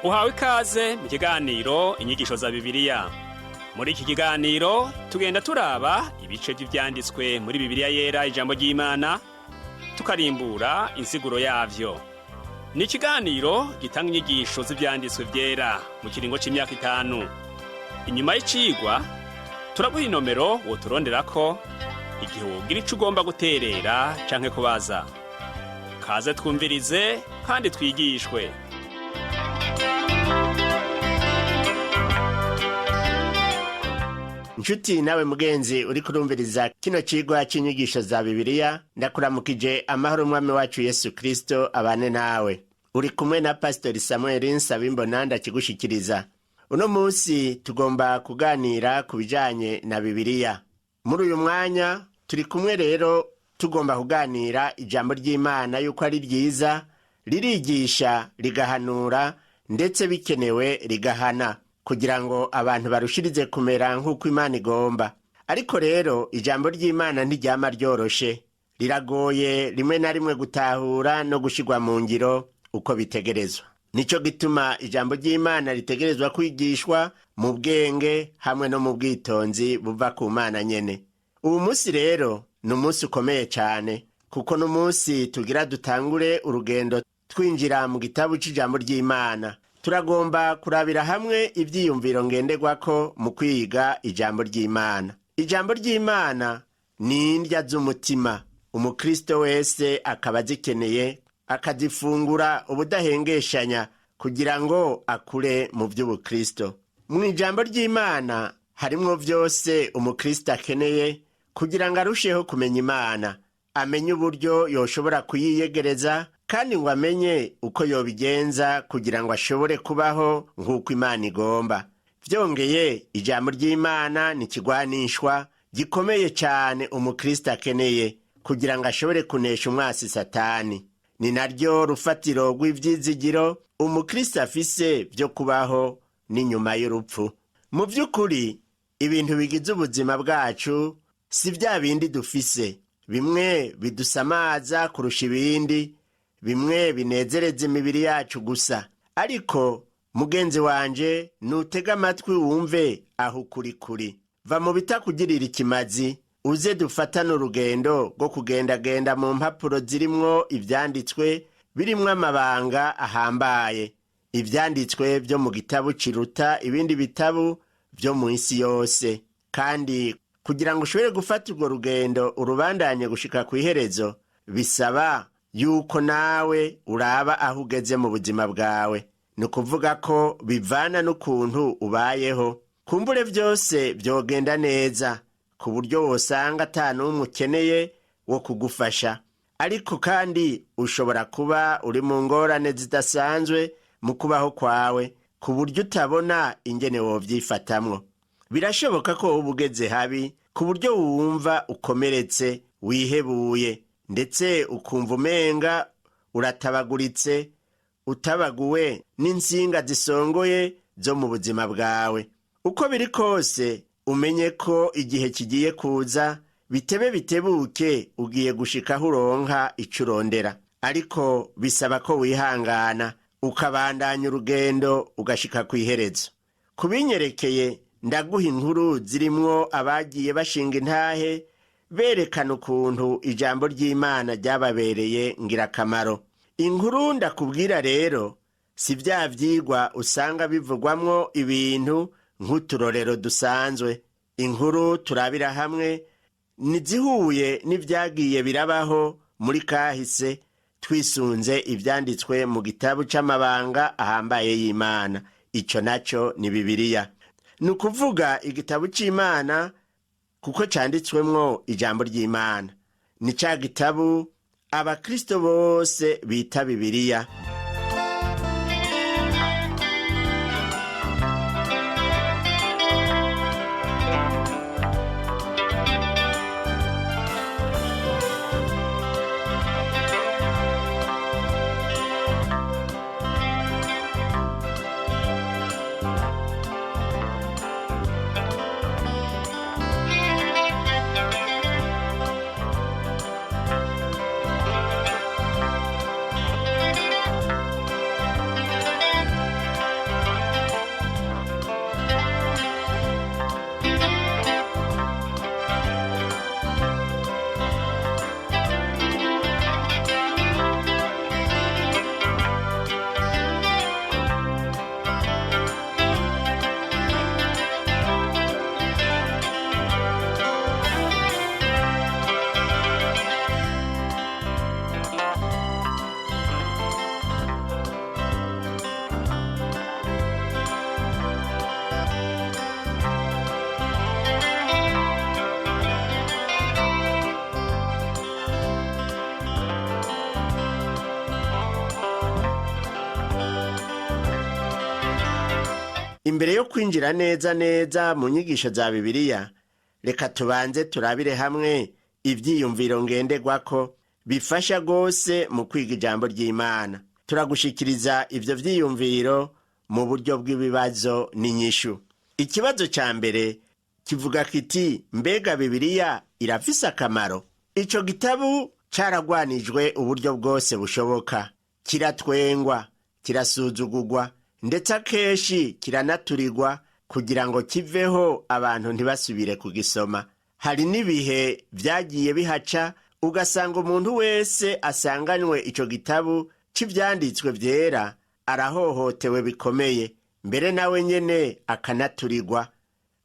Uhawe ikaze mu kiganiro Inyigisho za Bibiliya. Muri iki kiganiro tugenda turaba ibice vy'ivyanditswe muri Bibiliya Yera, ijambo ry'Imana, tukarimbura insiguro yavyo. Ni ikiganiro gitanga inyigisho z'ivyanditswe vyera mu kiringo c'imyaka 5. Inyuma y'icigwa turaguha inomero woturonderako igihe wogira ico ugomba guterera canke kubaza. Kaze twumvirize kandi twigishwe. Nshuti nawe mugenzi uri kurumviriza kino cigwa c'inyigisho za Bibiliya, ndakuramukije amahoro. Umwami wacu Yesu Kristo abane nawe. Uri kumwe na Pasitori Samuel Nsabimbona ndakigushikiriza. Uno munsi tugomba kuganira ku bijanye na Bibiliya. Muri uyu mwanya turi kumwe rero tugomba kuganira ijambo ry'Imana, yuko ari ryiza, ririgisha, rigahanura, ndetse bikenewe rigahana, kugira ngo abantu barushirize kumera nk'uko Imana igomba. Ariko rero ijambo ry'Imana ntiryama ryoroshe, riragoye rimwe na rimwe gutahura no gushirwa mu ngiro uko bitegerezwa. Nico gituma ijambo ry'Imana ritegerezwa kwigishwa mu bwenge hamwe no mu bwitonzi buva ku Mana nyene. Ubu munsi rero ni umunsi ukomeye cane, kuko n'umunsi tugira dutangure urugendo twinjira mu gitabo c'ijambo ry'Imana. Turagomba kurabira hamwe ivyiyumviro ngenderwako mu kwiga ijambo ry'Imana. Ijambo ry'Imana ni indya z'umutima, umukristo wese akaba azikeneye, akazifungura ubudahengeshanya kugira ngo akure mu vy'ubukristo. Mu ijambo ry'Imana harimwo vyose umukristo akeneye kugira ngo arusheho kumenya Imana, amenye uburyo yoshobora kuyiyegereza, kandi ngo amenye uko yobigenza kugira ngo ashobore kubaho nk'uko Imana igomba. Vyongeye, ijambo ry'Imana ni ikigwanishwa gikomeye cyane umukristo akeneye kugira ngo ashobore kunesha umwasi Satani. Ni naryo rufatiro rw'ivyizigiro umukristo afise vyo kubaho n'inyuma y'urupfu. Mu vy'ukuri, ibintu bigize ubuzima bwacu si vya bindi dufise, bimwe bidusamaza kurusha ibindi, bimwe binezereza imibiri yacu gusa. Ariko mugenzi wanje, nutega amatwi wumve aho ukuri kuri. Va mu bitakugirira ikimazi, uze dufatane urugendo rwo kugendagenda mu mpapuro zirimwo ivyanditswe birimwo amabanga ahambaye, ivyanditswe vyo mu gitabo kiruta ibindi bitabo vyo mu isi yose. Kandi kugira ngo ushobore gufata urwo rugendo urubandanye gushika kw'iherezo, bisaba yuko nawe uraba aho ugeze mu buzima bwawe. Ni ukuvuga ko bivana n'ukuntu ubayeho. Kumbure vyose vyogenda neza ku buryo wosanga ata n'umwe ukeneye wo kugufasha, ariko kandi ushobora kuba uri mu ngorane zidasanzwe mu kubaho kwawe, ku buryo utabona ingene wovyifatamwo. Birashoboka ko woba ugeze habi ku buryo wumva ukomeretse, wihebuye, ndetse ukumva umenga uratabaguritse, utabaguwe n'insinga zisongoye zo mu buzima bwawe. Uko biri kose, umenye ko igihe kigiye kuza, bitebe bitebuke, ugiye gushikaho uronka ico urondera. Ariko bisaba ko wihangana, ukabandanya urugendo, ugashika kw'iherezo. Kubinyerekeye, ndaguha inkuru zirimwo abagiye bashinga intahe berekana ukuntu ijambo ry'Imana ryababereye ngirakamaro. Inkuru ndakubwira rero si vya vyigwa usanga bivugwamwo ibintu nk'uturorero dusanzwe. Inkuru turabira hamwe ntizihuye n'ivyagiye birabaho muri kahise, twisunze ivyanditswe mu gitabo c'amabanga ahambaye y'Imana. Ico naco ni Bibiliya, ni ukuvuga igitabo c'Imana, kuko canditswemwo ijambo ry'Imana. Ni ca gitabo abakristo bose bita Bibiliya. Imbere yo kwinjira neza neza mu nyigisho za Bibiliya, reka tubanze turabire hamwe ivyiyumviro ngenderwako bifasha rwose mu kwiga ijambo ry'Imana. Turagushikiriza ivyo vyiyumviro mu buryo bw'ibibazo n'inyishu. Ikibazo ca mbere kivuga kiti: mbega Bibiliya irafise akamaro? Ico gitabu caragwanijwe uburyo bwose bushoboka, kiratwengwa, kirasuzugurwa, ndetse akenshi kiranaturirwa kugira ngo kiveho abantu ntibasubire kugisoma. Hari n'ibihe vyagiye bihaca ugasanga umuntu wese asanganywe ico gitabu c'ivyanditswe vyera arahohotewe bikomeye, mbere nawe nyene akanaturirwa.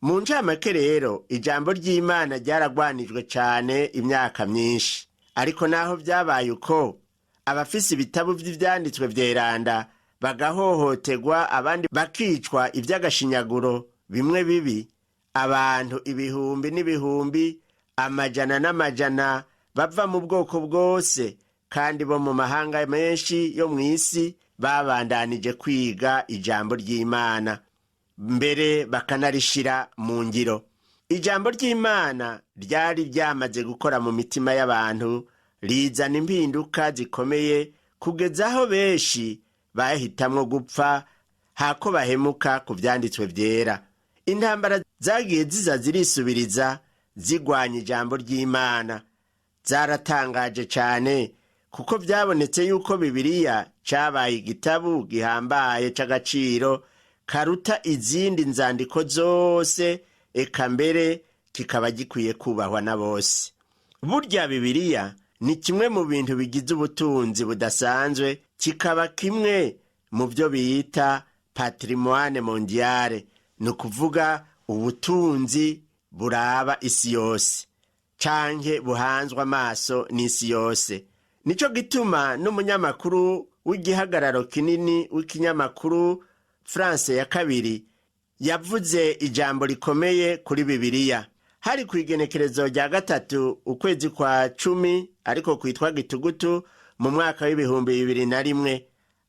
Mu ncamake rero, ijambo ry'Imana ryaragwanijwe cane imyaka myinshi. Ariko naho vyabaye uko, abafise ibitabo vy'ivyanditswe vyeranda bagahohoterwa, abandi bakicwa ivy'agashinyaguro bimwe bibi, abantu ibihumbi n'ibihumbi, amajana n'amajana bava mu bwoko bwose kandi bo mu mahanga menshi yo mw'isi babandanije kwiga ijambo ry'Imana, mbere bakanarishira mu ngiro. Ijambo ry'Imana ryari ryamaze gukora mu mitima y'abantu, rizana impinduka zikomeye kugeza aho benshi bahitamwo gupfa hako bahemuka ku vyanditswe vyera. Intambara zagiye ziza zirisubiriza zigwanya ijambo ry'Imana zaratangaje cane, kuko vyabonetse yuko Bibiliya cabaye igitabu gihambaye c'agaciro karuta izindi nzandiko zose, eka mbere kikaba gikwiye kubahwa na bose. Burya Bibiliya ni kimwe mu bintu bigize ubutunzi budasanzwe, kikaba kimwe mu byo bita patrimoine mondiale, ni ukuvuga ubutunzi buraba isi yose canke buhanzwe amaso n'isi yose. Nico gituma n'umunyamakuru w'igihagararo kinini w'ikinyamakuru France ya kabiri yavuze ijambo rikomeye kuri Bibiliya. Hari ku igenekerezo rya 3 ukwezi kwa 10, ariko kwitwa gitugutu, mu mwaka w'2001,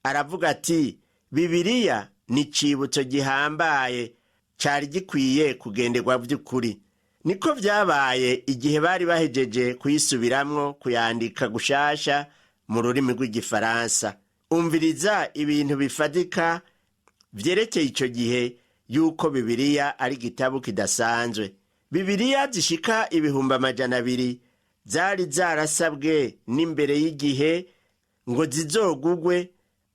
aravuga ati: Bibiliya ni icibutso gihambaye cari gikwiye kugenderwa vy'ukuri. Niko vyabaye igihe bari bahejeje kuyisubiramwo kuyandika gushasha mu rurimi rw'igifaransa. Umviriza ibintu bifatika vyerekeye ico gihe yuko Bibiliya ari igitabo kidasanzwe. Bibiliya zishika 200,000 zari zarasabwe n'imbere y'igihe ngo zizogugwe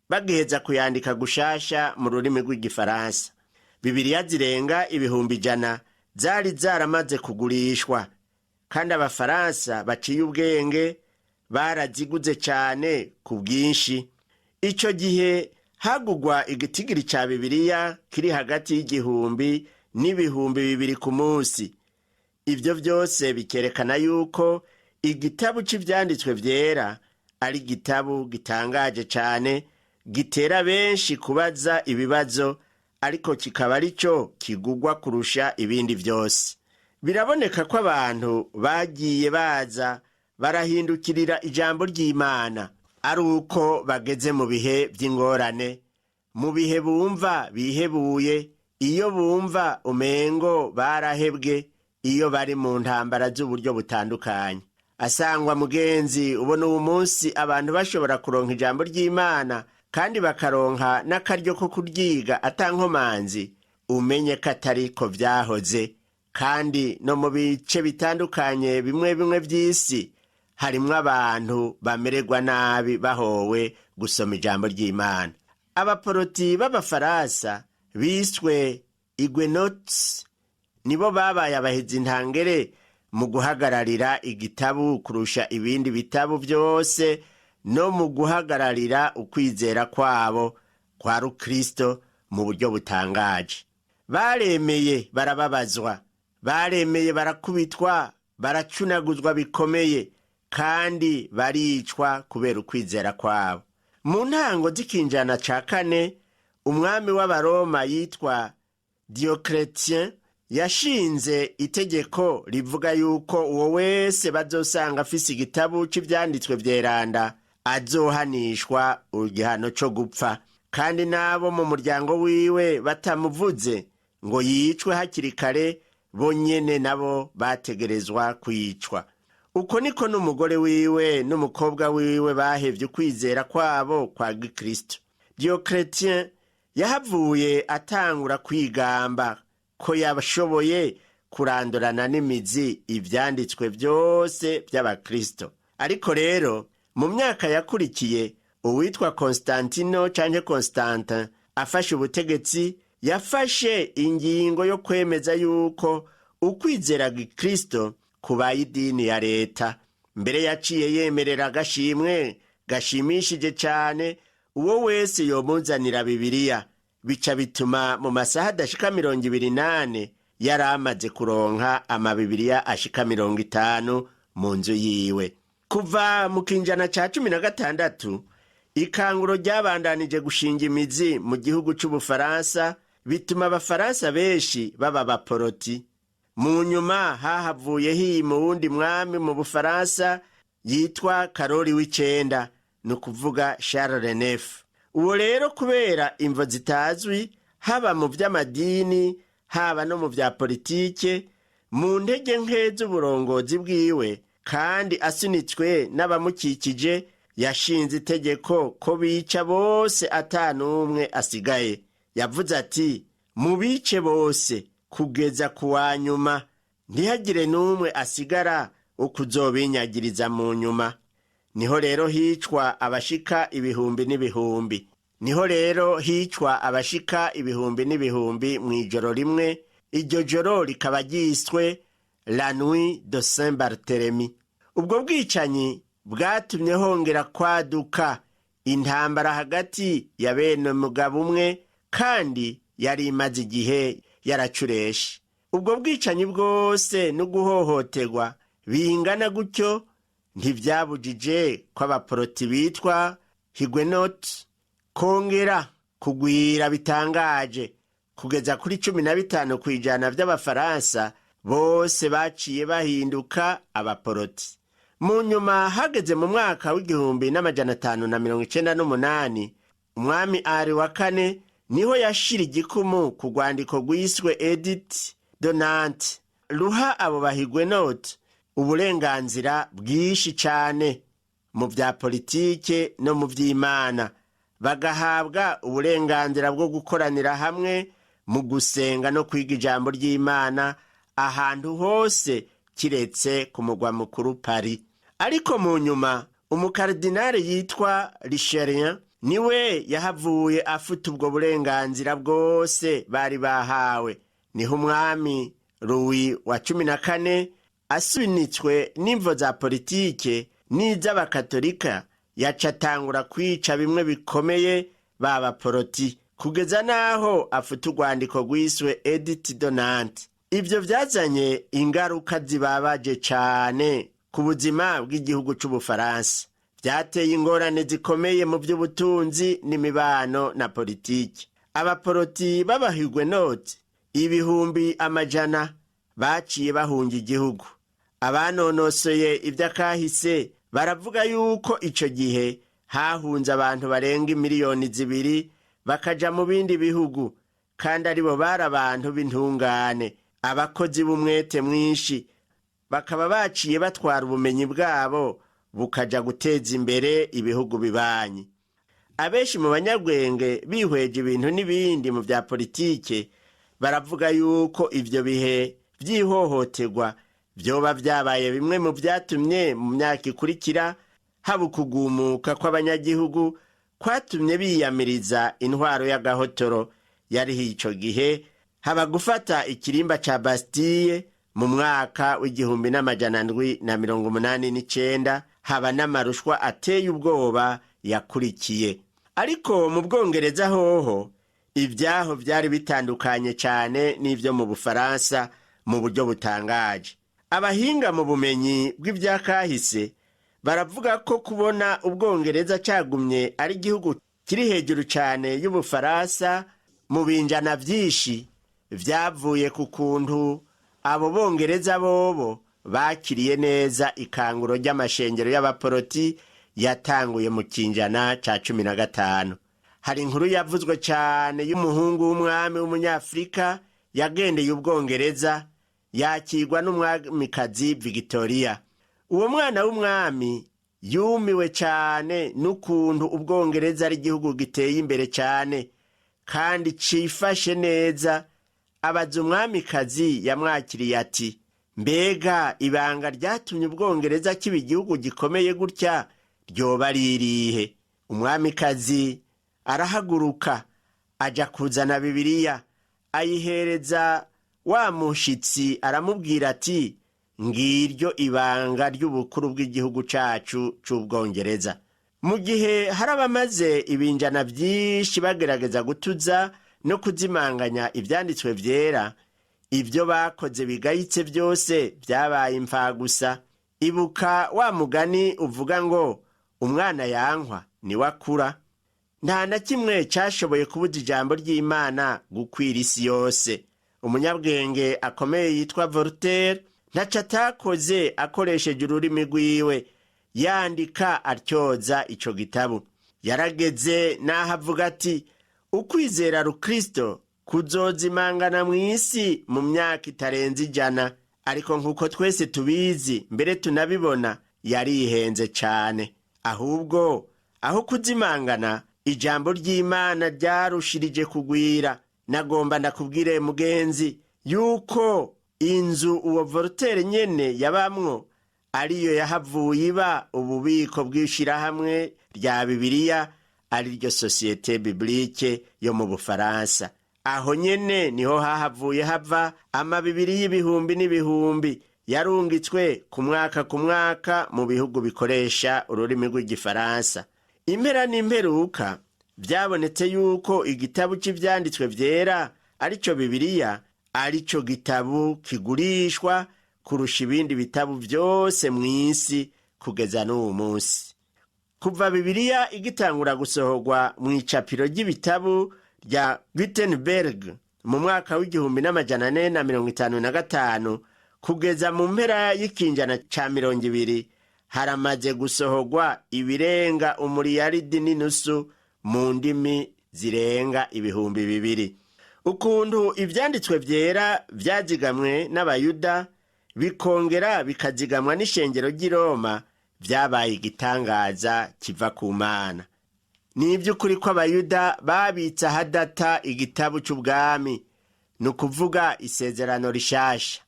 bagiheza kuyandika gushasha mu rurimi rw'igifaransa. Bibiliya zirenga 100,000 zari zaramaze kugurishwa, kandi abafaransa baciye ubwenge baraziguze cane ku bwinshi. Ico gihe hagugwa igitigiri ca Bibiliya kiri hagati y'1,000 n'2,000 ku munsi. Ivyo vyose bikerekana yuko igitabu c'ivyanditswe vyera ari igitabu gitangaje cane, gitera benshi kubaza ibibazo, ariko kikaba arico kigugwa kurusha ibindi vyose. Biraboneka ko abantu bagiye baza barahindukirira ijambo ry'Imana ari uko bageze mu bihe vy'ingorane, mu bihe bumva bihebuye, iyo bumva umengo barahebwe, iyo bari mu ntambara z'uburyo butandukanye. Asangwa mugenzi, ubona uwu munsi abantu bashobora kuronka ijambo ry'Imana kandi bakaronka n'akaryo ko kuryiga atankomanzi, umenye ko atariko vyahoze. Kandi no mu bice bitandukanye bimwe bimwe vy'isi harimwo abantu bamererwa nabi bahowe gusoma ijambo ry'Imana. Abaporoti b'abafaransa biswe Huguenots nibo babaye abahizi ntangere mu guhagararira igitabu kurusha ibindi bitabu vyose, no mu guhagararira ukwizera kwabo kwa Rukristo mu buryo butangaje. Baremeye barababazwa, baremeye barakubitwa, baracunaguzwa bikomeye, kandi baricwa kubera ukwizera kwabo. Mu ntango z'ikinjana ca 4, umwami w'Abaroma yitwa Diocletien yashinze itegeko rivuga yuko uwo wese bazosanga afise igitabu c'ivyanditswe vyeranda azohanishwa igihano co gupfa. Kandi n'abo mu muryango wiwe batamuvuze ngo yicwe hakiri kare, bo nyene nabo bategerezwa kwicwa. Uko niko n'umugore wiwe n'umukobwa wiwe bahevye ukwizera kwabo kwa gikristo. Diocletien yahavuye atangura kwigamba ko yashoboye kurandurana n'imizi ivyanditswe vyose vy'abakristo. Ariko rero mu myaka yakurikiye, uwitwa Konstantino canke Constantin afashe ubutegetsi, yafashe ingingo yo kwemeza yuko ukwizera gikristo kubaye idini ya leta. Mbere yaciye yemerera agashimwe gashimishije cane uwo wese yomuzanira Bibiliya. Bica bituma mu masaha adashika 24 yari amaze kuronka amabibiriya ashika 50 mu nzu yiwe. Kuva mu kinjana ca 16, ikanguro ryabandanije gushinga imizi mu gihugu c'Ubufaransa, bituma abafaransa benshi baba abaporoti. Mu nyuma hahavuye hima uwundi mwami mu Bufaransa yitwa Karori w'icenda, ni ukuvuga Charles Neuf. Uwo rero, kubera imvo zitazwi, haba mu vy'amadini haba no mu vya politike, mu ntege nke z'uburongozi bwiwe kandi asunitswe n'abamukikije, yashinze itegeko ko bica bose ata n'umwe asigaye. Yavuze ati: "Mubice bose kugeza ku wa nyuma, ntihagire n'umwe asigara ukuzobinyagiriza mu nyuma." Niho rero hicwa abashika ibihumbi n'ibihumbi. Niho rero hicwa abashika ibihumbi n'ibihumbi mu ijoro rimwe. Iryo joro rikaba ryiswe la nuit de Saint Barthélemy. Ubwo bwicanyi bwatumye hongera kwaduka intambara hagati ya bene mugabo umwe, kandi yari imaze igihe yaracureshe. Ubwo bwicanyi bwose no guhohoterwa bingana gutyo ntibyabujije ko abaporoti bitwa Huguenot kongera kugwira bitangaje, kugeza kuri 15% by'abafaransa bose baciye bahinduka abaporoti. Mu nyuma, hageze mu mwaka w'1598, umwami Ari wa kane niho yashira igikumu ku rwandiko rwiswe Édit de Nantes, ruha abo bahuguenot uburenganzira bwinshi cane mu vya politike no mu vy'Imana, bagahabwa uburenganzira bwo gukoranira hamwe mu gusenga no kwiga ijambo ry'Imana ahantu hose kiretse ku mugwa mukuru Paris. Ariko mu nyuma umukaridinari yitwa Richelieu niwe yahavuye afuta ubwo burenganzira bwose bari bahawe. Niho umwami Louis wa 14, asunitswe n'imvo za politike n'iz'abakatolika, yaca atangura kwica bimwe bikomeye b'abaporoti, kugeza n'aho afuta urwandiko rwiswe Édit de Nantes. Ibyo byazanye ingaruka zibabaje cane ku buzima bw'igihugu c'Ubufaransa. Byateye ingorane zikomeye mu by'ubutunzi n'imibano na politiki. Abaporoti b'abahuguenoti ibihumbi amajana baciye bahunga igihugu. Abanonosoye iby'akahise baravuga yuko ico gihe hahunze abantu barenga 2 miliyoni bakaja mu bindi bihugu, kandi aribo bari abantu b'intungane, abakozi b'umwete mwinshi, bakaba baciye batwara ubumenyi bwabo bukaja guteza imbere ibihugu bibanyi. Abenshi mu banyabwenge bihweje ibintu n'ibindi mu bya politike baravuga yuko ivyo bihe vy'ihohoterwa vyoba vyabaye bimwe mu vyatumye mu myaka ikurikira haba ukugumuka kw'abanyagihugu kwatumye biyamiriza intwaro y'agahotoro yariho ico gihe, haba gufata ikirimba ca Bastille mu mwaka w'1789, haba n'amarushwa ateye ubwoba yakurikiye. Ariko mu Bwongereza hoho ibyaho byari bitandukanye cyane n'ibyo mu Bufaransa mu buryo butangaje. Abahinga mu bumenyi bw'ibyakahise baravuga ko kubona Ubwongereza cagumye ari igihugu kiri hejuru cyane y'Ubufaransa mu binjana byinshi byavuye ku kuntu abo Bongereza bobo bakiriye neza ikanguro ry'amashengero y'abaporoti yatanguye mu kinjana ca 15. Hari inkuru yavuzwe cyane y'umuhungu w'umwami w'umunyafurika yagendeye Ubwongereza, yakirwa n'umwamikazi Victoria. Uwo mwana w'umwami yumiwe cyane n'ukuntu Ubwongereza ari igihugu giteye imbere cyane kandi cifashe neza. Abaza umwamikazi yamwakiriye ati: "Mbega ibanga ryatumye Ubwongereza kiba igihugu gikomeye gutya ryoba ririhe?" Umwamikazi arahaguruka aja kuzana Bibiliya, ayihereza wa mushitsi, aramubwira ati: "Ngiryo ibanga ry'ubukuru bw'igihugu cacu c'Ubwongereza." Mu gihe hari abamaze ibinjana byinshi bagerageza gutuza no kuzimanganya ivyanditswe vyera, ibyo bakoze bigayitse byose byabaye imfagusa. Ibuka wa mugani uvuga ngo: "Umwana yankwa niwe akura." Nta na kimwe cyashoboye kubuza ijambo ry'Imana gukwira isi yose. Umunyabwenge akomeye yitwa Voltaire ntaco atakoze akoresheje ururimi rwiwe, yandika atyoza ico gitabo. Yarageze n'aho avuga ati: "Ukwizera rukristo kuzozimangana mu isi mu myaka itarenze 100." Ariko nk'uko twese tubizi, mbere tunabibona, yarihenze cane. Ahubwo aho kuzimangana, ijambo ry'Imana ryarushirije kugwira. Nagomba ndakubwire mugenzi yuko inzu uwo Voltaire nyene yabamwo ariyo yahavuye iba ububiko bw'ishirahamwe rya Bibiliya, ariryo Société Biblique yo mu Bufaransa. Aho nyene niho hahavuye hava amabibiri y'ibihumbi n'ibihumbi yarungitswe ku mwaka ku mwaka mu bihugu bikoresha ururimi rw'igifaransa. Impera n'imperuka, byabonetse yuko igitabo cy'ivyanditswe vyera, arico Bibiliya, arico gitabo kigurishwa kurusha ibindi bitabo byose mu isi kugeza n'uwu munsi. Kuva Bibiliya igitangura gusohorwa mu icapiro ry'ibitabo rya Gutenberg mu mwaka w'1455 kugeza mu mpera y'ikinjana ca 20, haramaze gusohorwa ibirenga umuriyaridi n'inusu mu ndimi zirenga 2000. Ukuntu ivyanditswe vyera vyazigamwe n'Abayuda, bikongera bikazigamwa n'ishengero ry'i Roma, vyabaye igitangaza kiva ku Mana. Ni ivy'ukuri ko Abayuda babitse ahadata igitabo c'ubwami, ni ukuvuga Isezerano Rishasha.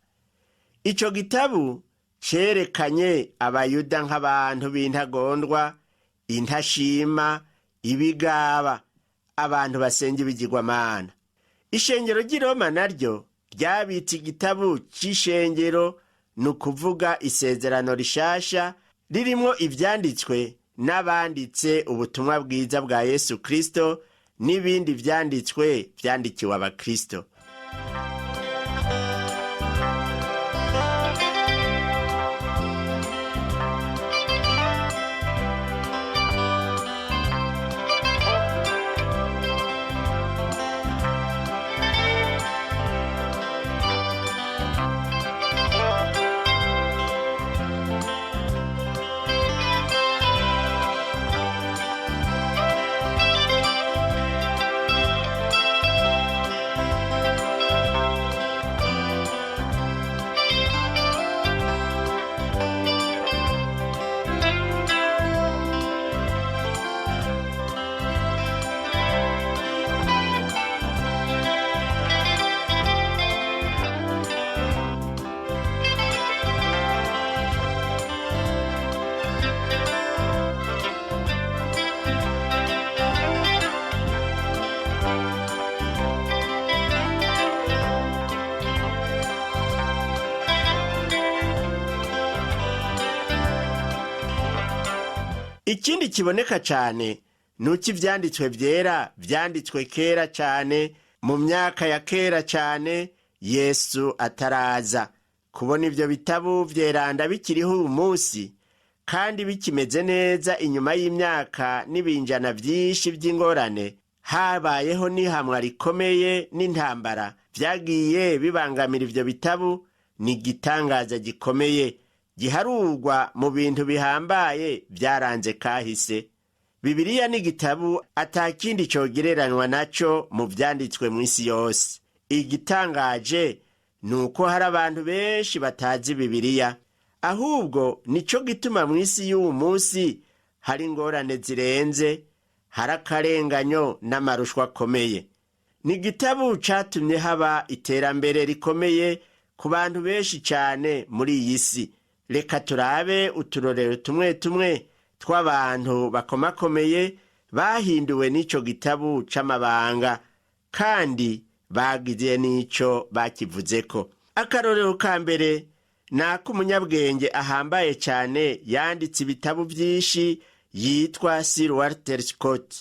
Ico gitabu cerekanye Abayuda nk'abantu b'intagondwa, intashima, ibigaba, abantu basenga ibigirwamana. Ishengero ry'i Roma naryo ryabitse igitabo c'ishengero, ni ukuvuga Isezerano Rishasha, ririmwo ivyanditswe n'abanditse ubutumwa bwiza bwa Yesu Kristo n'ibindi vyanditswe vyandikiwe Abakristo. Ikindi kiboneka cyane ni uko ivyanditswe vyera vyanditswe kera cyane, mu myaka ya kera cyane Yesu ataraza. Kubona ivyo bitabo vyeranda bikiriho uyu munsi kandi bikimeze neza inyuma y'imyaka n'ibinjana vyinshi vy'ingorane, habayeho n'ihamwa rikomeye n'intambara vyagiye bibangamira ivyo bitabo, ni igitangaza gikomeye giharurwa mu bintu bihambaye byaranze kahise. Bibiliya ni igitabu atakindi cogereranywa naco mu vyanditswe mw'isi yose. Igitangaje ni uko hari abantu benshi batazi Bibiliya. Ahubwo nico gituma mw'isi y'uwu munsi hari ingorane zirenze, hari akarenganyo n'amarushwa akomeye. Ni igitabu catumye haba iterambere rikomeye ku bantu benshi cane muri iyi si. Reka turabe uturorero tumwe tumwe tw'abantu bakomakomeye bahinduwe n'ico gitabu c'amabanga, kandi bagize n'ico bakivuzeko. Akarorero ka mbere ni ak'umunyabwenge ahambaye cane yanditse ibitabo vyinshi yitwa Sir Walter Scott.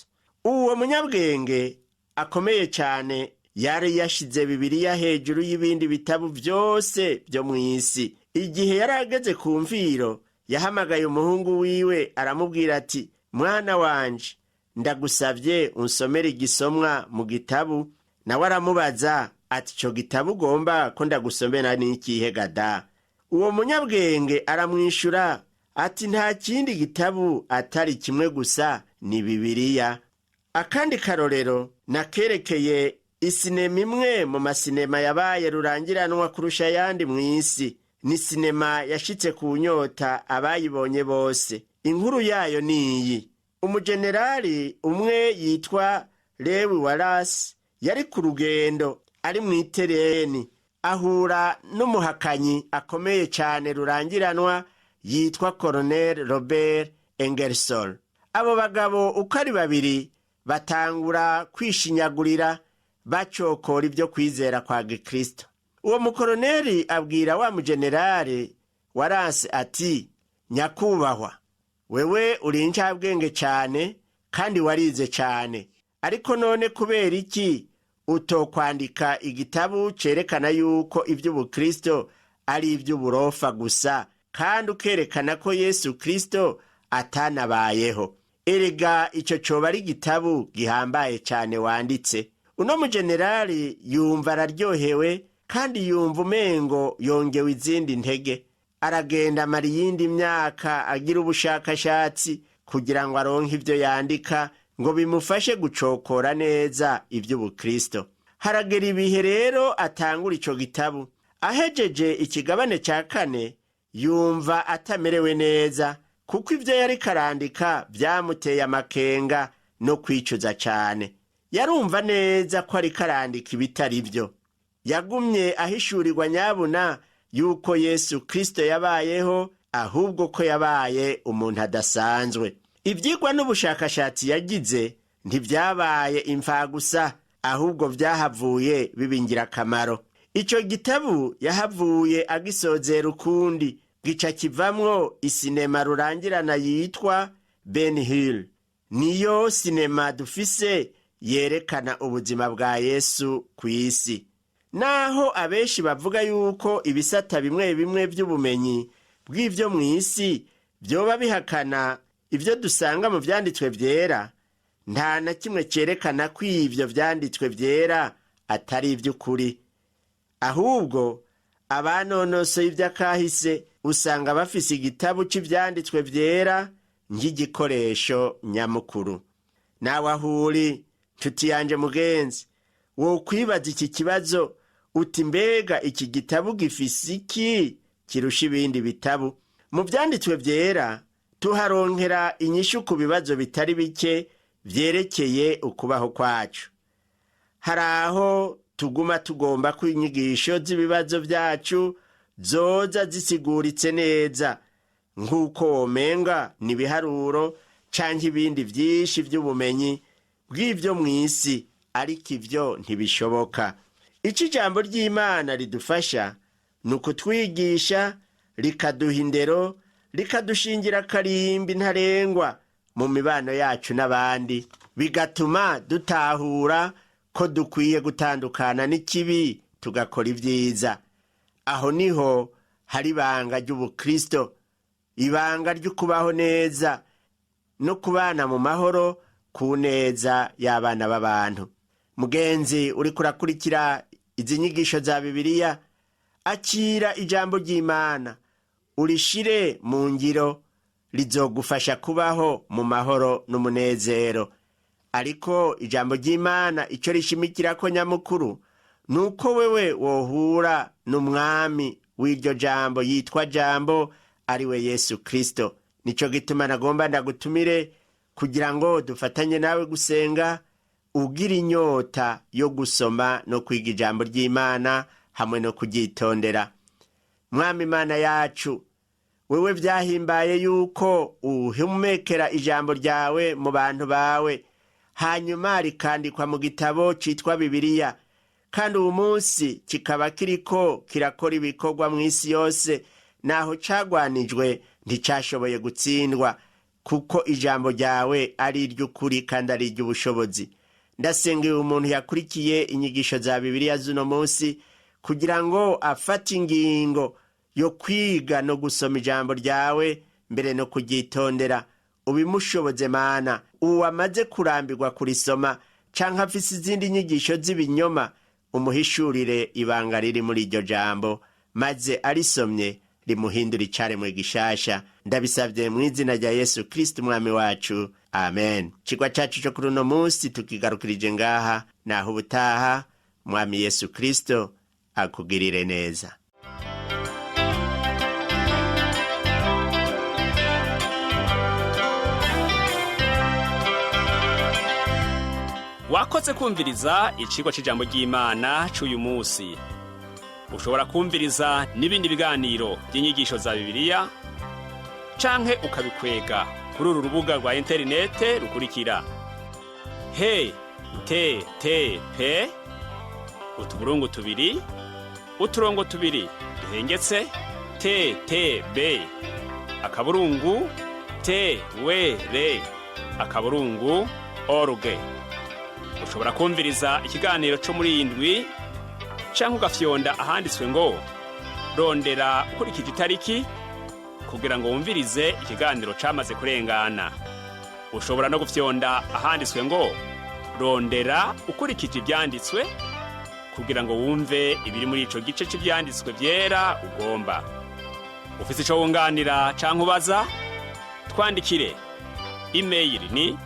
Uwo munyabwenge akomeye cane yari yashize Bibiliya hejuru y'ibindi bitabo vyose vyo mw'isi. Igihe yari ageze ku mviro, yahamagaye umuhungu wiwe aramubwira ati: "Mwana wanje, ndagusavye unsomere igisomwa mu gitabu." Nawe aramubaza ati: "Ico gitabu ugomba ko ndagusomera n'ikihe gada?" Uwo munyabwenge aramwishura ati: "Nta kindi gitabu atari kimwe gusa, ni Bibiliya." Akandi karorero nakerekeye isinema imwe mu masinema yabaye rurangiranwa kurusha ayandi mw'isi. Ni sinema yashitse ku nyota abayibonye bose. Inkuru yayo niyi: umujenerali umwe yitwa Lewi Warasi yari ku rugendo ari mw'itereni, ahura n'umuhakanyi akomeye cane rurangiranwa yitwa Colonel Robert Ingersoll. Abo bagabo uko ari babiri batangura kwishinyagurira, bacokora ibyo kwizera kwa Gikristo. Uwo mukoroneri abwira wa mujenerali Waranse ati: "Nyakubahwa, wewe uri incabwenge cane kandi warize cane, ariko none kubera iki utokwandika igitabu cerekana yuko ivy'ubukristo ari ivy'uburofa gusa, kandi ukerekana ko Yesu Kristo atanabayeho? Erega ico coba ari igitabu gihambaye cane wanditse." Uno mujenerali yumva araryohewe, kandi yumva umengo yongewe izindi ntege. Aragenda amara iyindi myaka agira ubushakashatsi kugira ngo aronke ivyo yandika ngo bimufashe gucokora neza ivy'ubukristo. Haragera ibihe rero atangura ico gitabu. Ahejeje ikigabane ca kane, yumva atamerewe neza, kuko ivyo yariko arandika vyamuteye amakenga no kwicuza cane. Yarumva neza ko ariko arandika ibitari vyo. Yagumye ahishurirwa nyabuna yuko Yesu Kristo yabayeho, ahubwo ko yabaye umuntu adasanzwe. Ivyigwa n'ubushakashatsi yagize ntivyabaye imfagusa, ahubwo vyahavuye biba ingirakamaro. Ico gitabu yahavuye agisozera ukundi, gica kivamwo isinema rurangirana yitwa Ben Hill. Niyo sinema dufise yerekana ubuzima bwa Yesu kw'isi. Naho abenshi bavuga yuko ibisata bimwe bimwe vy'ubumenyi bw'ivyo mw'isi vyoba bihakana ivyo dusanga mu vyanditswe vyera, nta na kimwe cerekana ko ivyo vyanditswe vyera atari ivy'ukuri. Ahubwo abanonosoye ivy'akahise usanga bafise igitabu c'ivyanditswe vyera nk'igikoresho nyamukuru. Nawe ahuri, nshuti yanje mugenzi, wokwibaza iki kibazo uti: "Mbega iki gitabu gifise iki kirusha ibindi bitabu?" Mu vyanditswe vyera tuharonkera inyishu ku bibazo bitari bike vyerekeye ukubaho kwacu. Hari aho tuguma tugomba ko inyigisho z'ibibazo vyacu zoza zisiguritse neza, nk'uko womenga ni ibiharuro canke ibindi vyinshi vy'ubumenyi bw'ivyo mw'isi, ariko ivyo ntibishoboka. Ico ijambo ry'Imana ridufasha ni ukutwigisha, rikaduha indero, rikadushingira akarimbi ntarengwa mu mibano yacu n'abandi, bigatuma dutahura ko dukwiye gutandukana n'ikibi tugakora ibyiza. Aho niho hari ibanga ry'ubukristo, ibanga ry'ukubaho neza no kubana mu mahoro ku neza y'abana b'abantu. Mugenzi uriko urakurikira izi nyigisho za Bibiliya, akira ijambo ry'Imana, urishire mu ngiro. Rizogufasha kubaho mu mahoro n'umunezero. Ariko ijambo ry'Imana icyo rishimikirako nyamukuru ni uko wewe wohura n'umwami w'iryo jambo yitwa Jambo, ari we Yesu Kristo. Nicyo gituma nagomba ndagutumire kugira ngo dufatanye nawe gusenga, ugira inyota yo gusoma no kwiga ijambo ry'Imana hamwe no kuryitondera. Mwami Imana yacu, wewe byahimbaye yuko uhumekera ijambo ryawe mu bantu bawe, hanyuma rikandikwa mu gitabo citwa Bibiliya, kandi uwu munsi kikaba kiriko kirakora ibikorwa mu isi yose. Naho cagwanijwe nticashoboye gutsindwa, kuko ijambo ryawe ari iry'ukuri kandi ari iry'ubushobozi. Ndasengeye umuntu yakurikiye inyigisho za Bibiliya z'uno munsi kugira ngo afate ingingo yo kwiga no gusoma ijambo ryawe, mbere no kuryitondera. Ubimushoboze, Mana. Uwo amaze kurambirwa kurisoma canke afise izindi nyigisho z'ibinyoma, umuhishurire ibanga riri muri iryo jambo, maze arisomye rimuhindura icaremwe gishasha. Ndabisabye mu izina rya Yesu Kristo umwami wacu, amen. Ikigwa cacu co kuri uno munsi tukigarukirije ngaha. Naho ubutaha, Mwami Yesu Kristo akugirire neza. Wakoze kumviriza icigwa c'ijambo ry'Imana c'uyu munsi. Ushobora kumviriza n'ibindi biganiro by'inyigisho za Bibiliya canke ukabikwega kuri uru rubuga rwa interinete rukurikira: he te te pe utuburungu tubiri uturongo tubiri duhengetse te te be akaburungu te we re akaburungu org. Ushobora kumviriza ikiganiro cyo muri iyi ndwi canke ugafyonda ahanditswe ngo "Rondera ukurikije itariki" kugira ngo wumvirize ikiganiro camaze kurengana. Ushobora no gufyonda ahanditswe ngo "Rondera ukurikije ivyanditswe" kugira ngo wumve ibiri muri ico gice c'ivyanditswe vyera ugomba. Ufise ico wunganira canke ubaza, twandikire. Imeyili ni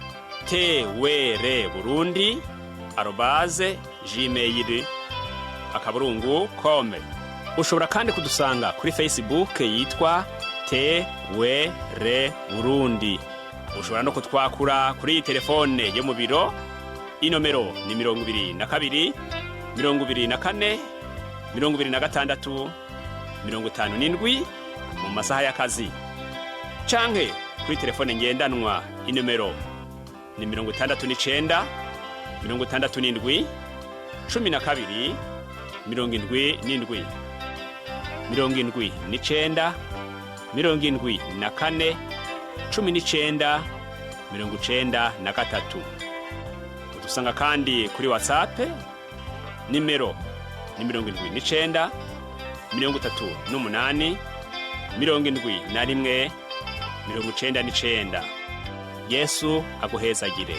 twrburundi@gmail.com. Ushobora kandi kudusanga kuri Facebook yitwa TWR Burundi. Ushobora no kutwakura kuri iyi telefone yo mu biro. Inomero ni 22 24 26 57 mu masaha y'akazi, canke kuri telefone ngendanwa, inomero ni 69 67 12 77, 79 74 19 93. Udusanga kandi kuri WhatsApp, nimero ni 79 38 71 99. Yesu aguhezagire.